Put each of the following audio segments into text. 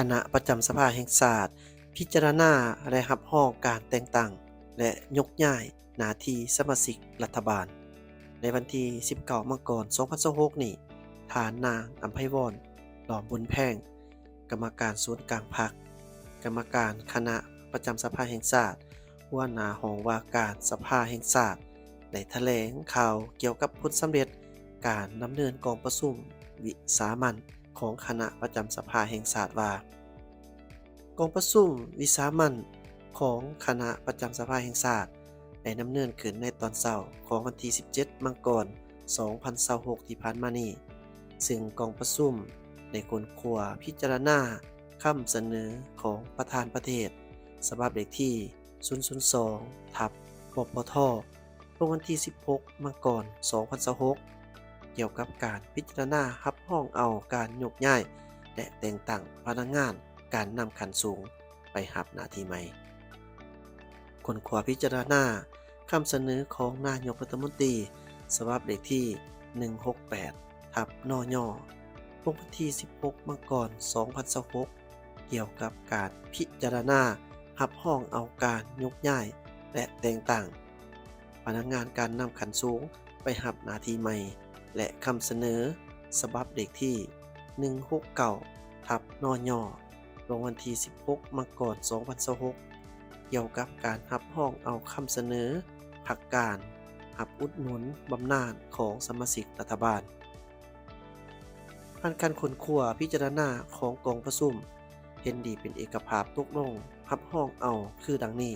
ຄະນະປະຈຳສະພາແຫ່ງຊາດ ພິຈາລະນາ ແລະ ຮັບຮອງການແຕ່ງຕັ້ງ ແລະ ຍົກຍ້າຍໜ້າທີ່ສະມາຊິກລັດຖະບານ. ໃນວັນທີສິບເກົ້າ ມັງກອນ ສອງພັນຊາວຫົກນີ້, ທ່ານນາງ ອຳໄພວອນ ຫຼອມບຸນແພງ, ກຳມະການສູນກາງພັກ, ກຳມະການຄະນະປະຈຳສະພາແຫ່ງຊາດ, ຫົວໜ້າຫ້ອງວ່າການສະພາແຫ່ງຊາດ ໄດ້ຖະແຫຼງຂ່າວກ່ຽວກັບຜົນສຳເລັດການດຳເນີນກອງປະຊຸມວິສາມັນຂອງຄະນະປະຈຳສະພາແຫ່ງຊາດວ່າ, ກອງປະຊຸມວິສາມັນຂອງຄະນະປະຈຳສະພາແຫ່ງຊາດ ໄດ້ດຳເນີນຂຶ້ນໃນຕອນເຊົ້າຂອງວັນທີສິບເຈັດ ມັງກອນ ສອງພັນຊາວຫົກ ທີ່ຜ່ານມານີ້, ຊຶ່ງກອງປະຊຸມໄດ້ຄົ້ນຄວ້າພິຈາລະນາຄຳສະເໜີຂອງປະທານປະເທດ ສະບັບເລກທີ ສູນສູນສອງ ທັບ ປປທ ລົງວັນທີສິບຫົກ ມັງກອນ ສອງພັນຊາວຫົກ ກ່ຽວກັບການພິຈາລະນາຮັບຮອງເອົາການຍົກຍ້າຍ ແລະ ແຕ່ງຕັ້ງພະນັກງານການນຳຂັ້ນສູງໄປຮັບໜ້າທີ່ໃໝ່. ຄົ້ນຄວ້າພິຈາລະນາຄຳສະເໜີຂອງນາຍົກລັດຖະມົນຕີ ສະບັບເລກທີ ໜຶ່ງຫົກແປດ ທັບ ນຍ ລົງວັນທີສິບຫົກ ມັງກອນ ສອງພັນຊາວຫົກ ກ່ຽວກັບການພິຈາລະນາຮັບຮອງເອົາການຍົກຍ້າຍ ແລະ ແຕ່ງຕັ້ງພະນັກງານການນຳຂັ້ນສູງໄປຮັບໜ້າທີ່ໃໝ່ ແລະ ຄຳສະເໜີສະບັບເລກທີ ໜຶ່ງຫົກເກົ້າ ທັບ ນຍ ລົງວັນທີສິບຫົກ ມັງກອນ ສອງພັນຊາວຫົກ ກ່ຽວກັບການຮັບຮອງເອົາຄຳສະເໜີພັກການຮັບອຸດໜູນບຳນານຂອງສະມາຊິກລັດຖະບານ. ຜ່ານການຄົ້ນຄວ້າພິຈາລະນາຂອງກອງປະຊຸມ ເຫັນດີເປັນເອກະພາບຕົກລົງຮັບຮອງເອົາຄືດັ່ງນີ້: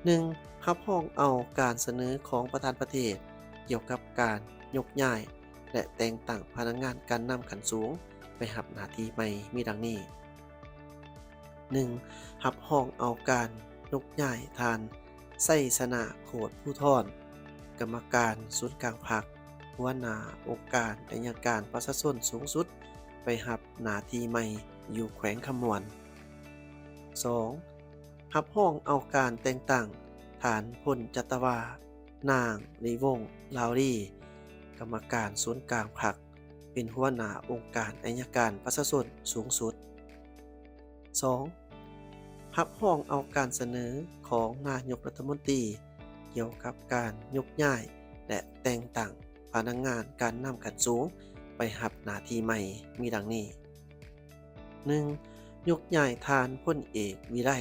ໜຶ່ງ, ຮັບຮອງເອົາການສະເໜີຂອງປະທານປະເທດກ່ຽວກັບການຍົກຍ້າຍ ແລະ ແຕ່ງຕັ້ງພະນັກງານການນຳຂັ້ນສູງໄປຮັບໜ້າທີ່ໃໝ່ມີດັ່ງນີ້. ໜຶ່ງ, ຮັບຮອງເອົາການຍົກຍ້າຍທ່ານ ໄຊຊະນະ ໂຄດພູທອນ ກຳມະການສູນກາງພັກ, ຫົວໜ້າອົງການໄອຍະການປະຊາຊົນສູງສຸດ ໄປຮັບໜ້າທີ່ໃໝ່ຢູ່ແຂວງຄຳມ່ວນ. ສອງ, ຮັບຮອງເອົາການແຕ່ງຕັ້ງທ່ານ ພົນຈັດຕະວາ ນາງ ລີວົງ ລາວລີ ກຳມະການສູນກາງພັກ ເປັນຫົວໜ້າອົງການໄອຍະການປະຊາຊົນສູງສຸດ. ສອງ, ຮັບຮອງເອົາການສະເໜີຂອງນາຍົກລັດຖະມົນຕີ ກ່ຽວກັບການຍົກຍ້າຍ ແລະ ແຕ່ງຕັ້ງພະນັກງານການນຳຂັ້ນສູງໄປຮັບໜ້າທີ່ໃໝ່ມີດັ່ງນີ້: ໜຶ່ງ, ຍົກຍ້າຍທ່ານ ພົນເອກ ວິໄລ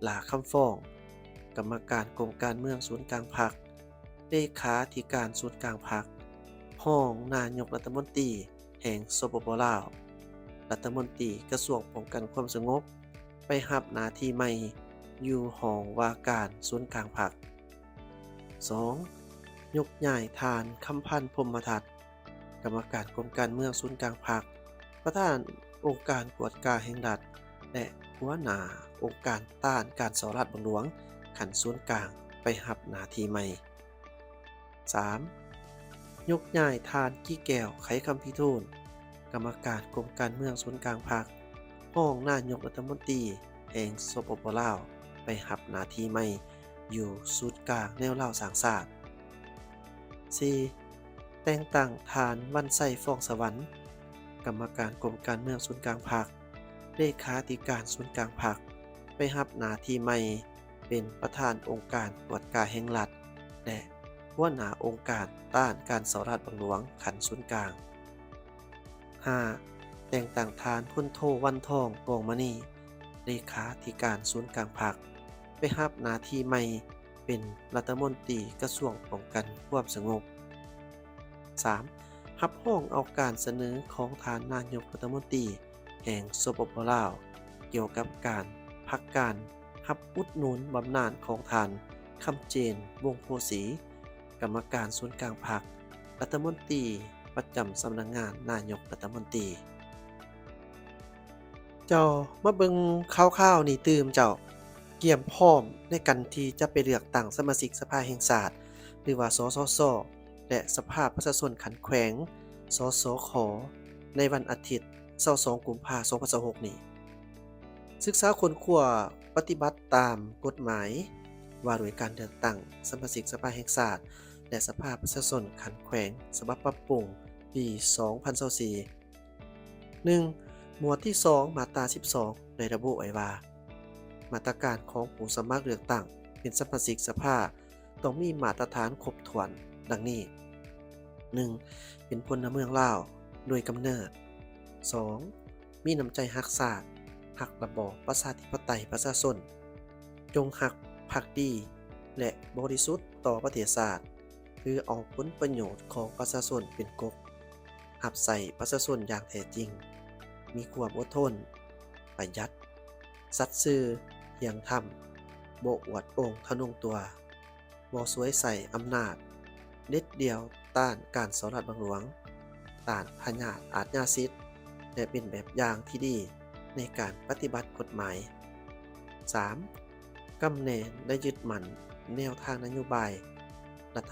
ຫຼ້າຄຳຟອງ ກຳມະການກົມການເມືອງສູນກາງພັກ, ເລຂາທິການສູນກາງພັກ, ຮອງນາຍົກລັດຖະມົນຕີແຫ່ງ ສປປ ລາວ, ລັດຖະມົນຕີກະຊວງປ້ອງກັນຄວາມສະຫງົບ ໄປຮັບໜ້າທີ່ໃໝ່ຢູ່ຫ້ອງວ່າການສູນກາງພັກ. ສອງ, ຍົກຍ້າຍທ່ານ ຄຳພັນ ພົມມະທັດ ກຳມະການກົມການເມືອງສູນກາງພັກ, ປະທານອົງການກວດກາແຫ່ງລັດ ແລະ ຫົວໜ້າອົງການຕ້ານການສໍ້ລາດບັງຫຼວງຂັ້ນສູນກາງໄປຮັບໜ້າທີ່ໃໝ່. ສາມ, ຍົກຍ້າຍທ່ານ ກີແກ້ວ ໄຂຄຳພິທູນ ກຳມະການກົມການເມືອງສູນກາງພັກ, ຮອງນາຍົກລັດຖະມົນຕີແຫ່ງ ສປປ ລາວ ໄປຮັບໜ້າທີ່ໃໝ່ຢູ່ສູນກາງແນວລາວສ້າງຊາດ. ສີ່, ແຕ່ງຕັ້ງທ່ານ ວັນໄຊ ຟອງສະຫວັນ ກຳມະການກົມການເມືອງສູນກາງພັກ, ເລຂາທິການສູນກາງພັກ ໄປຮັບໜ້າທີ່ໃໝ່ເປັນປະທານອົງການກວດກາແຫ່ງລັດ ແລະ ຫົວໜ້າອົງການຕ້ານການສໍ້ລາດບັງຫຼວງຂັ້ນສູນກາງ. ຫ້າ, ແຕ່ງຕັ້ງທ່ານ ພົນໂທ ວັນທອງ ກອງມະນີ ເລຂາທິການສູນກາງພັກ ໄປຮັບໜ້າທີ່ໃໝ່ເປັນລັດຖະມົນຕີກະຊວງປ້ອງກັນຄວາມສະຫງົບ. ສາມ, ຮັບຮອງເອົາການສະເໜີຂອງທ່ານນາຍົກລັດຖະມົນຕີແຫ່ງ ສປປ ລາວ ກ່ຽວກັບການພັກການຮັບອຸດໜູນບຳນານຂອງທ່ານ ຄຳເຈນ ວົງໂພສີ ກຳມະການສູນກາງພັກ, ລັດຖະມົນຕີປະຈຳສຳນັກງານນາຍົກລັດຖະມົນຕີ. ເຈົ້າ ມາເບິ່ງຂ່າວໆນີ້ຕື່ມເຈົ້າ. ກຽມພ້ອມໃນການທີ່ຈະໄປເລືອກຕັ້ງສະມາຊິກສະພາແຫ່ງຊາດ ຫຼືວ່າ ສສຊ ແລະ ສະພາປະຊາຊົນຂັ້ນແຂວງ ສສຂ ໃນວັນອາທິດ ຊາວສອງ ກຸມພາ ສອງພັນຊາວຫົກນີ້. ສຶກສາຄົ້ນຄວ້າປະຕິບັດຕາມກົດໝາຍວ່າດ້ວຍການເລືອກຕັ້ງສະມາຊິກສະພາແຫ່ງຊາດ ແລະ ສະພາປະຊາຊົນຂັ້ນແຂວງ ສະບັບປັບປຸງປີສອງພັນຊາວສີ່. ໜຶ່ງ, ໝວດທີສອງ ມາດຕາສິບສອງ ໄດ້ລະບຸໄວ້ວ່າ ມາດຕະການຂອງຜູ້ສະໝັກເລືອກຕັ້ງເປັນສະມາຊິກສະພາ ຕ້ອງມີມາດຕະຖານຄົບຖ້ວນ ດັ່ງນີ້: ໜຶ່ງ ເປັນພົນລະເມືອງລາວໂດຍກຳເນີດ, ສອງ ມີນ້ຳໃຈຮັກຊາດ, ຮັກລະບອບປະຊາທິປະໄຕປະຊາຊົນ, ຈົ່ງຮັກພັກດີ ແລະ ບໍລິສຸດຕໍ່ປະເທດຊາດ, ຖືເອົາຜົນປະໂຫຍດຂອງປະຊາຊົນເປັນກົກ, ຮັບໃຊ້ປະຊາຊົນຢ່າງແທ້ຈິງ, ມີຄວາມອົດທົນ, ປະຢັດ, ສັດຊື່, ທ່ຽງທຳ, ບໍ່ອວດອົ່ງທະນົງຕົວ, ບໍ່ສວຍໃຊ້ອຳນາດ, ເດັດດ່ຽວຕ້ານການສໍ້ລາດບັງຫຼວງ, ຕ້ານພະຍາດອາດຍາສິດ ແລະ ເປັນແບບຢ່າງທີ່ດີໃນການປະຕິບັດກົດໝາຍ. ສາມ ກຳແໜ້ນ ແລະ ຍຶດໝັ້ນແນວທາງນະໂຍບາຍ ລັດ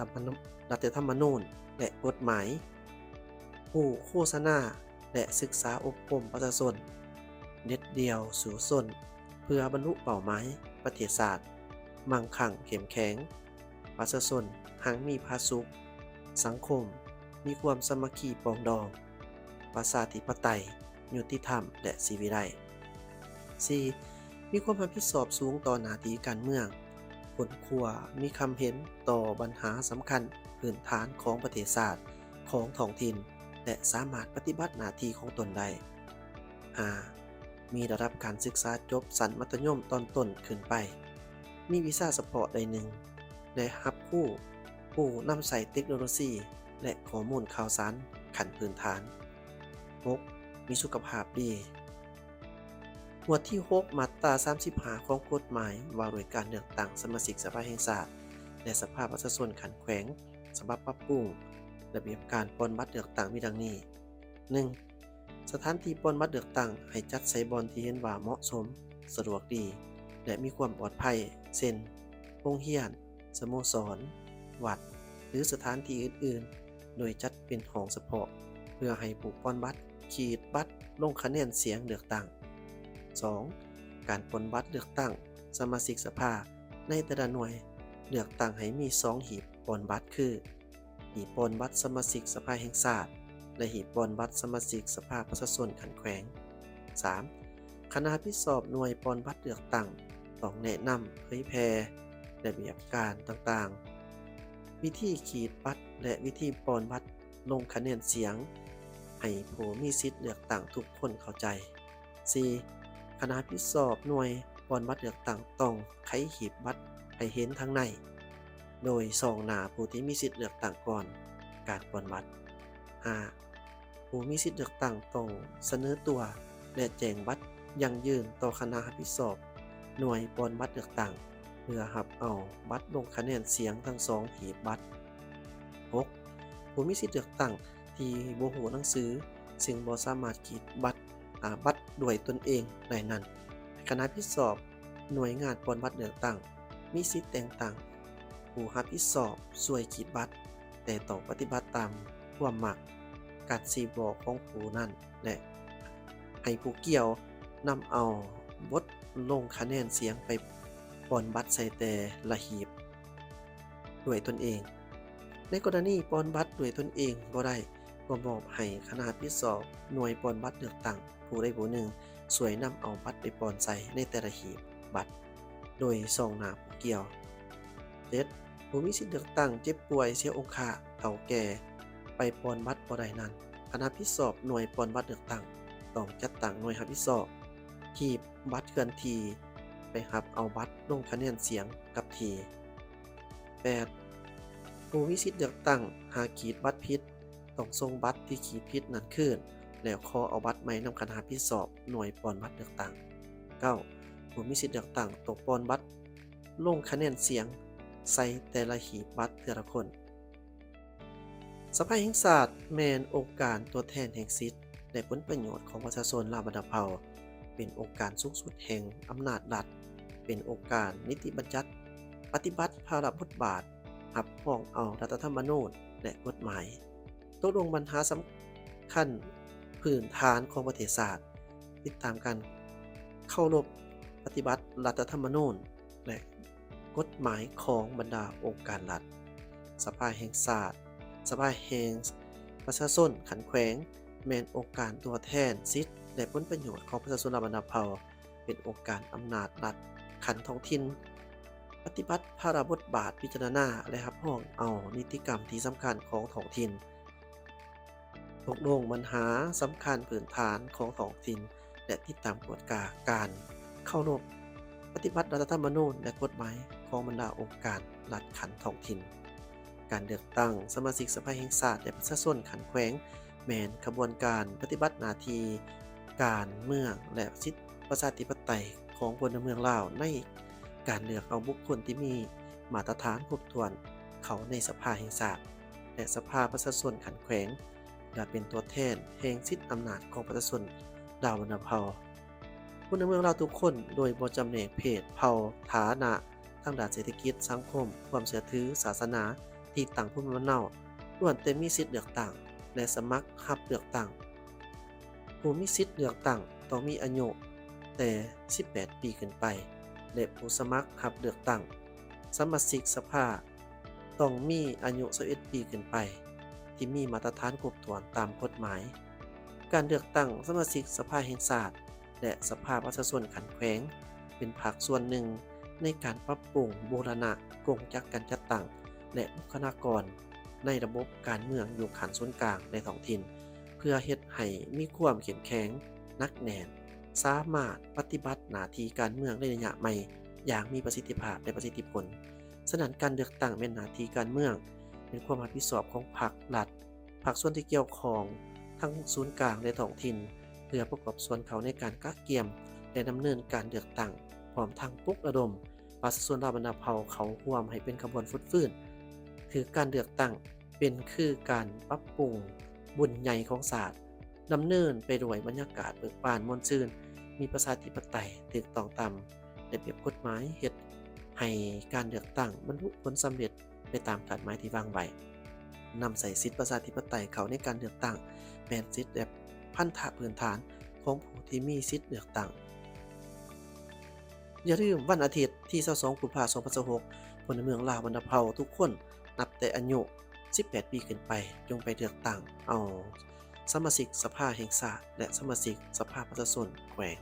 ຖະທຳມະນູນ ແລະ ກົດໝາຍ, ຮູ້ໂຄສະນາ ແລະ ສຶກສາອົບຮົມປະຊາຊົນ, ເດັດດ່ຽວສູ້ຊົນເພື່ອບັນລຸເປົ້າໝາຍປະເທດຊາດ ມັ່ງຄັ່ງເຂັ້ມແຂງ, ປະຊາຊົນຮັ່ງມີຜາສຸກ, ສັງຄົມມີຄວາມສາມັກຄີປອງດອງ, ປະຊາທິປະໄຕ, ຍຸຕິທຳ ແລະ ສີວິໄລ. ສີ່ ມີຄວາມຮັບຜິດຊອບສູງຕໍ່ໜ້າທີ່ການເມືອງ, ຄົ້ນຄວ້າ, ມີຄຳເຫັນຕໍ່ບັນຫາສຳຄັນພື້ນຖານຂອງປະເທດຊາດ, ຂອງທ້ອງຖິ່ນ ແລະ ສາມາດປະຕິບັດໜ້າທີ່ຂອງຕົນໄດ້. ຫ້າ ມີລະດັບການສຶກສາຈົບຊັ້ນມັດທະຍົມຕອນຕົ້ນຂຶ້ນໄປ, ມີວິຊາສະເພາະໃດໜຶ່ງ ແລະ ຮັບຮູ້, ຮູ້ນຳໃຊ້ເຕັກໂນໂລຊີ ແລະ ຂໍ້ມູນຂ່າວສານຂັ້ນພື້ນຖານ. ຫົກ ມີສຸຂະພາບດີ. ໝວດທີຫົກ ມາດຕາສາມສິບຫ້າ ຂອງກົດໝາຍວ່າດ້ວຍການເລືອກຕັ້ງສະມາຊິກສະພາແຫ່ງຊາດ ແລະ ສະພາປະຊາຊົນຂັ້ນແຂວງ ສະບັບປັບປຸງລະບຽບການປ່ອນບັດເລືອກຕັ້ງມີດັ່ງນີ້: ໜຶ່ງ ສະຖານທີ່ປ່ອນບັດເລືອກຕັ້ງໃຫ້ຈັດໃສ່ບ່ອນທີ່ເຫັນວ່າເໝາະສົມ, ສະດວກດີ ແລະ ມີຄວາມປອດໄພ ເຊັ່ນ ໂຮງຮຽນ, ສະໂມສອນ, ວັດ ຫຼື ສະຖານທີ່ອື່ນໆ ໂດຍຈັດເປັນຫ້ອງສະເພາະ ເພື່ອໃຫ້ຜູ້ປ່ອນບັດຂີດບັດລົງຄະແນນສຽງເລືອກຕັ້ງ. ສອງ ການປ່ອນບັດເລືອກຕັ້ງສະມາຊິກສະພາໃນແຕ່ລະໜ່ວຍເລືອກຕັ້ງໃຫ້ມີສອງຫີບປ່ອນບັດຄື ຫີບປ່ອນບັດສະມາຊິກສະພາແຫ່ງຊາດ ແລະ ຫີບປ່ອນບັດສະມາຊິກສະພາປະຊາຊົນຂັ້ນແຂວງ. ສາມ ຄະນະຮັບຜິດຊອບໜ່ວຍປ່ອນບັດເລືອກຕັ້ງຕ້ອງແນະນຳເຜີຍແຜ່ລະບຽບການຕ່າງໆ, ວິທີຂີດບັດ ແລະ ວິທີປ່ອນບັດລົງຄະແນນສຽງ ໃຫ້ຜູ້ມີສິດເລືອກຕັ້ງທຸກຄົນເຂົ້າໃຈ. ສີ່ ຄະນະຮັບຜິດຊອບໜ່ວຍປ່ອນບັດເລືອກຕັ້ງຕ້ອງໄຂຫີບບັດໃຫ້ເຫັນທາງໃນ ໂດຍສ່ອງໜ້າຜູ້ທີ່ມີສິດເລືອກຕັ້ງກ່ອນການປ່ອນບັດ. ຫ້າ ຜູ້ມີສິດເລືອກຕັ້ງຕ້ອງສະເໜີຕົວ ແລະ ແຈ້ງບັດຢັ້ງຢືນຕໍ່ຄະນະຮັບຜິດຊອບໜ່ວຍປ່ອນບັດເລືອກຕັ້ງ ເພື່ອຮັບເອົາບັດລົງຄະແນນສຽງທັງສອງຫີບບັດ. ຫົກ ຜູ້ມີສິດເລືອກຕັ້ງທີ່ບໍ່ຮູ້ໜັງສື ຊຶ່ງບໍ່ສາມາດຂີດບັດ ອາ ບັດດ້ວຍຕົນເອງໄດ້ນັ້ນ, ຄະນະຮັບຜິດຊອບໜ່ວຍງານປ່ອນບັດເລືອກຕັ້ງ ມີສິດແຕ່ງຕັ້ງຜູ້ຮັບຜິດຊອບຊ່ວຍຂີດບັດ, ແຕ່ຕ້ອງປະຕິບັດຕາມຄວາມມັກ, ການຊີ້ບອກຂອງຜູ້ນັ້ນ ແລະ ໃຫ້ຜູ້ກ່ຽວນຳເອົາບົດລົງຄະແນນສຽງໄປປ່ອນບັດໃສ່ແຕ່ລະຫີບດ້ວຍຕົນເອງ. ໃນກໍລະນີປ່ອນບັດດ້ວຍຕົນເອງບໍ່ໄດ້, ກໍມອບໃຫ້ຄະນະຮັບຜິດຊອບໜ່ວຍປ່ອນບັດເລືອກຕັ້ງຜູ້ໃດຜູ້ໜຶ່ງ ຊ່ວຍນຳເອົາບັດໄປປ່ອນໃສ່ໃນແຕ່ລະຫີບບັດ ໂດຍສ່ອງໜ້າຜູ້ກ່ຽວ. ເຈັດ ຜູ້ມີສິດເລືອກຕັ້ງເຈັບປ່ວຍ, ເສຍອົງຄະ, ເຖົ້າແກ່, ໄປປ່ອນບັດບໍ່ໄດ້ນັ້ນ, ຄະນະຮັບຜິດຊອບໜ່ວຍປ່ອນບັດເລືອກຕັ້ງຕ້ອງຈັດຕັ້ງໜ່ວຍຮັບຜິດຊອບ ຫີບບັດເຄື່ອນທີ່ ໄປຮັບເອົາບັດລົງຄະແນນສຽງກັບທີ່. ແປດ ຜູ້ມີສິດເລືອກຕັ້ງຫາກຂີດບັດຜິດ ຕ້ອງສົ່ງບັດທີ່ຂີດຜິດນັ້ນຄືນ ແລ້ວຂໍເອົາບັດໃໝ່ນຳຄະນະຮັບຜິດຊອບໜ່ວຍປ່ອນບັດເລືອກຕັ້ງ. ເກົ້າ ຜູ້ມີສິດເລືອກຕັ້ງຕ້ອງປ່ອນບັດລົງຄະແນນສຽງໃສ່ແຕ່ລະຫີບບັດເທື່ອລະຄົນ. ສະພາແຫ່ງຊາດແມ່ນອົງການຕົວແທນແຫ່ງສິດ ແລະ ຜົນປະໂຫຍດຂອງປະຊາຊົນລາວບັນດາເຜົ່າ, ເປັນອົງການສູງສຸດແຫ່ງອຳນາດລັດ, ເປັນອົງການນິຕິບັນຍັດ, ປະຕິບັດພາລະບົດບາດ, ຮັບຮອງເອົາລັດຖະທຳມະນູນ ແລະ ກົດໝາຍ, ຕົກລົງບັນຫາສຳຄັນພື້ນຖານຂອງປະເທດຊາດ, ຕິດຕາມການເຄົາລົບປະຕິບັດລັດຖະທຳມະນູນ ແລະ ກົດໝາຍຂອງບັນດາອົງການລັດ. ສະພາແຫ່ງຊາດ, ສະພາແຫ່ງປະຊາຊົນຂັ້ນແຂວງ ແມ່ນອົງການຕົວແທນສິດ ແລະ ຜົນປະໂຫຍດຂອງປະຊາຊົນລາວບັນດາເຜົ່າ ເປັນອົງການອຳນາດລັດຂັ້ນທ້ອງຖິ່ນ ປະຕິບັດພາລະບົດບາດພິຈາລະນາ ແລະ ຮັບຮອງເອົານິຕິກຳທີ່ສຳຄັນຂອງທ້ອງຖິ່ນ, ຕົກລົງບັນຫາສຳຄັນພື້ນຖານຂອງທ້ອງຖິ່ນ ແລະ ຕິດຕາມກວດກາການເຄົາລົບປະຕິບັດລັດຖະທຳມະນູນ ແລະ ກົດໝາຍຂອງບັນດາອົງການລັດຂັ້ນທ້ອງຖິ່ນ. ການເລືອກຕັ້ງສະມາຊິກສະພາແຫ່ງຊາດ ແລະ ປະຊາຊົນຂັ້ນແຂວງ ແມ່ນຂະບວນການປະຕິບັດໜ້າທີ່ການເມືອງ ແລະ ສິດປະຊາທິປະໄຕຂອງພົນລະເມືອງລາວ ໃນການເລືອກເອົາບຸກຄົນທີ່ມີມາດຕະຖານຄົບຖ້ວນເຂົ້າໃນສະພາແຫ່ງຊາດ ແລະ ສະພາປະຊາຊົນຂັ້ນແຂວງ ເພື່ອເປັນຕົວແທນແຫ່ງສິດອຳນາດຂອງປະຊາຊົນລາວບັນດາເຜົ່າ. ພົນລະເມືອງລາວທຸກຄົນ ໂດຍບໍ່ຈຳແນກເພດ, ເຜົ່າ, ຖານະທາງດ້ານເສດຖະກິດ, ສັງຄົມ, ຄວາມເຊື່ອຖື, ສາສະໜາ, ທີ່ຕັ້ງພູມລຳເນົາ ລ້ວນແຕ່ມີສິດເລືອກຕັ້ງ ແລະ ສະໝັກຮັບເລືອກຕັ້ງ. ຜູ້ມີສິດເລືອກຕັ້ງຕ້ອງມີອາຍຸແຕ່ສິບແປດປີຂຶ້ນໄປ ແລະ ຜູ້ສະໝັກຮັບເລືອກຕັ້ງສະມາຊິກສະພາ ຕ້ອງມີອາຍຸຊາວເອັດປີຂຶ້ນໄປ ທີ່ມີມາດຕະຖານຄົບຖ້ວນຕາມກົດໝາຍ. ການເລືອກຕັ້ງສະມາຊິກສະພາແຫ່ງຊາດ ແລະ ສະພາປະຊາຊົນຂັ້ນແຂວງ ເປັນພາກສ່ວນໜຶ່ງໃນການປັບປຸງບູລະນະກົງຈັກການຈັດຕັ້ງ ແລະ ບຸກຄະລາກອນໃນລະບົບການເມືອງຢູ່ຂັ້ນສູນກາງ ແລະ ທ້ອງຖິ່ນ ເພື່ອເຮັດໃຫ້ມີຄວາມເຂັ້ມແຂງ, ໜັກແໜ້ນ, ສາມາດປະຕິບັດໜ້າທີ່ການເມືອງໃນໄລຍະໃໝ່ຢ່າງມີປະສິດທິພາບ ແລະ ປະສິດທິຜົນ. ສະນັ້ນ, ການເລືອກຕັ້ງແມ່ນໜ້າທີ່ການເມືອງ, ເປັນຄວາມຮັບຜິດຊອບຂອງພັກລັດ, ພາກສ່ວນທີ່ກ່ຽວຂ້ອງ ທັງສູນກາງ ແລະ ທ້ອງຖິ່ນ ເພື່ອປະກອບສ່ວນເຂົ້າໃນການກະກຽມ ແລະ ດຳເນີນການເລືອກຕັ້ງ, ພ້ອມທັງປຸກລະດົມປະຊາຊົນລາວບັນດາເຜົ່າເຂົ້າຮ່ວມໃຫ້ເປັນຂະບວນຟົດຟື້ນ. ຄືການເລືອກຕັ້ງເປັນຄືການປັບປຸງບຸນໃຫຍ່ຂອງຊາດ, ດຳເນີນໄປດ້ວຍບັນຍາກາດເບີກບານມ່ວນຊື່ນ, ມີປະຊາທິປະໄຕ, ຖືກຕ້ອງຕາມ ລະບຽບກົດໝາຍ ເຮັດໃຫ້ການເລືອກຕັ້ງບັນລຸຜົນສຳເລັດໄປຕາມຄາດໝາຍທີ່ວາງໄວ້. ນຳໃຊ້ສິດປະຊາທິປະໄຕເຂົ້າໃນການເລືອກຕັ້ງ ແມ່ນສິດ ແລະ ພັນທະພື້ນຖານຂອງຜູ້ທີ່ມີສິດເລືອກຕັ້ງ. ຢ່າລືມ, ວັນອາທິດທີຊາວສອງ ກຸມພາ ສອງພັນຊາວຫົກ ພົນລະເມືອງລາວບັນດາເຜົ່າທຸກຄົນ ນັບແຕ່ອາຍຸສິບແປດປີຂຶ້ນໄປ ຈົ່ງໄປເລືອກຕັ້ງເອົາສະມາຊິກສະພາແຫ່ງຊາດ ແລະ ສະມາຊິກສະພາປະຊາຊົນແຂວງ.